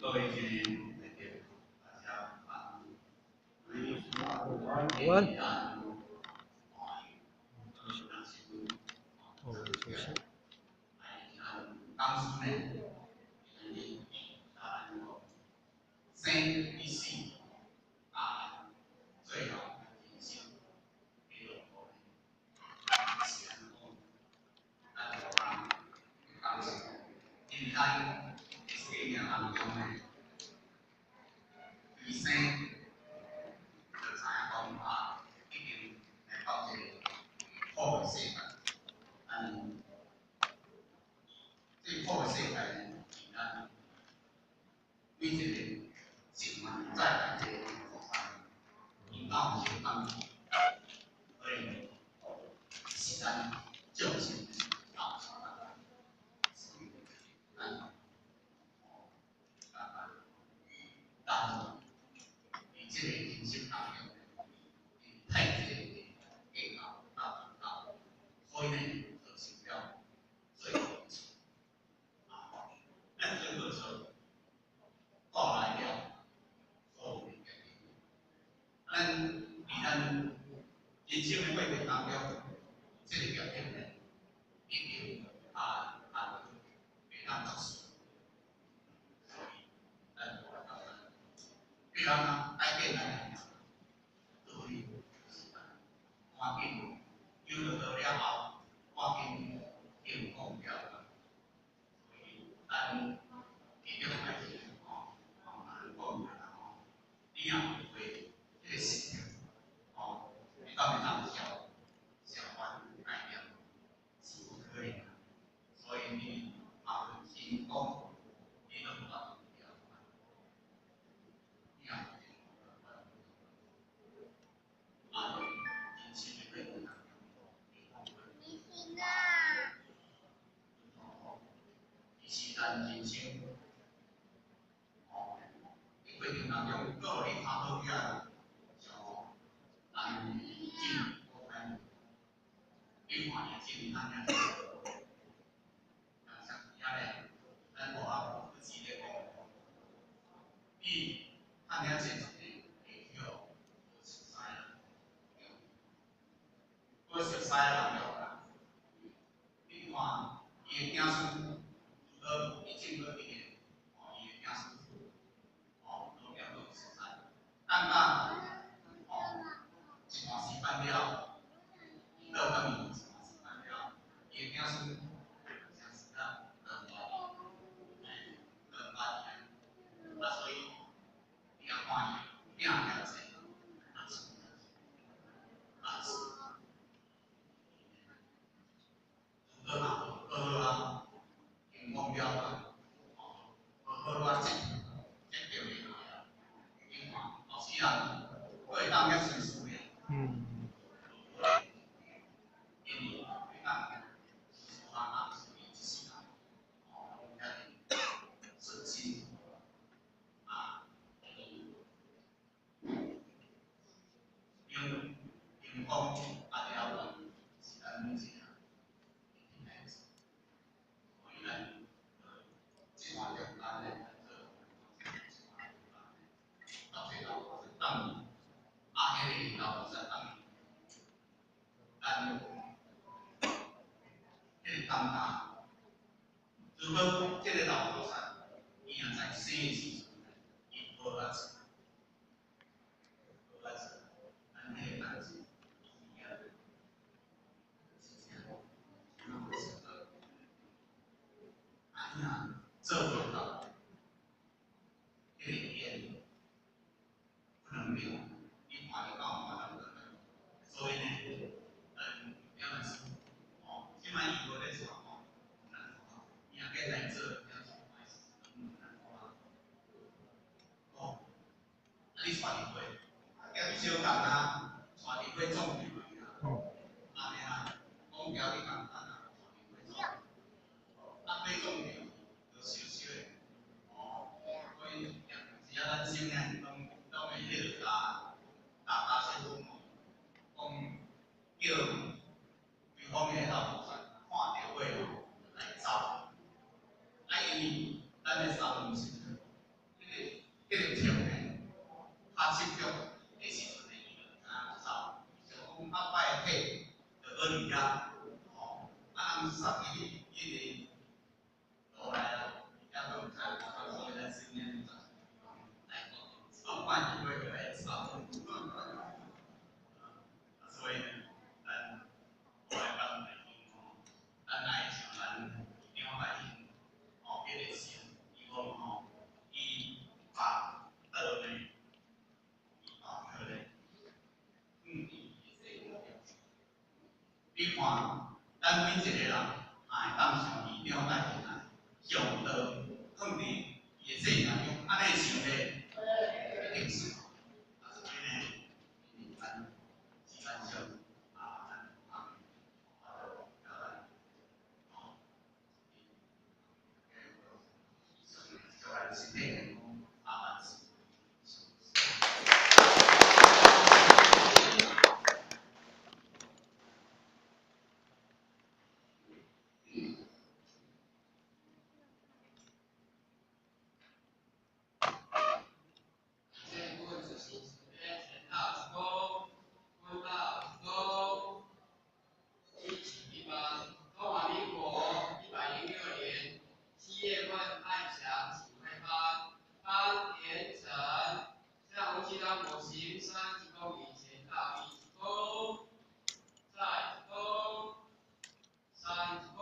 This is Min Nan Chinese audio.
各位今日來到大家啊，晚安。哦，休息。當時呢，生與死啊，最後人生彼落是按怎講？咱予人當時，因為咱生命當中呢，醫生就知影講啊，已經來到這個苦的世界，咱這個苦的世界呢，是咱每一個生命在來這個苦山，因到有當，所以是咱眾生到所以咱但佇這個人生當中，太濟的計較鬥鬥，所以呢，造成了最後一次啊，咱最後說帶來了所有的改變。咱佇咱人生的過程當中，這個改變呢，一定啊啊袂當忽視。所以，咱比如講改變來，對，趕緊有了了後，趕緊成功了。所以，咱一定開始吼，講吼，你若有會這個事情，吼，你敢會當小小環改變，是不可能。所以你啊，成功，你都無法度了。你若啊，人生的過程當中，其實咱人生，吼，佇過程當中，閣予你拍倒起來，就咱進無歹。你看伊進咱遐濟，像遐咧，咱無法不記咧講，你趁遐濟錢會去予無熟似人，無熟似人了啦。你看伊的子孫，如果伊種好佇個，吼，伊的子孫，吼，攏變做熟似。等到吼一段時間了，倒轉去一段時間了，伊的子孫相信啊，轉來，哎，轉來啊，所以你若看伊拼遐濟，啊是啊是，如果若好好啊，成功了啊，吼，好好啊，接接著伊來啊，你看後世人閣會當遐順遂的。因為會當啊啊，屬於一世人，吼，遐爾順心啊，用用講啊了，是咱每一個人一定愛做，所以咱這段中間呢，咱做到最後當啊，彼個老菩薩當咱彼個當下，如果這個老菩薩伊若在生的時陣，伊無法做，無法做，咱彼個代誌，真正真正啊，伊若做無到，彼個緣不能留，你看你敢有法度？所以呢，了但是，吼，這擺伊無咧帶吼，伊若計來做，了就歹勢，哦，啊你帶入去，啊叫你小共啊，帶入去總入去啊，按呢啊，講交你簡單啊，帶入去總，啊買總票就燒燒的，哦，所以只要咱先呢，攏攏會彼落打打打新聞哦，講叫對方的老菩薩看著當殺伊個落來啊，抑閣較較咱身邊來講，放伊會來吵。所以呢，咱我來講來講吼，咱愛像咱張大人吼，彼個神，伊講吼，伊把道呢，伊把道呢，放佇伊的生命中。你看，咱每一個人，也會當像伊張大人啊，向道放佇伊的生命中，按呢想咧，一定是。啊，所以呢，因為咱時間上啊，咱啊，啊，咱吼，祝咱身體健康，啊，萬事順遂。感謝顧問主席慈悲陳道一公，問道一公，1718，中華民國106年7月份漢翔指揮班潘連成向吳其當我行30公里前道一鞠躬，再一躬，三鞠躬。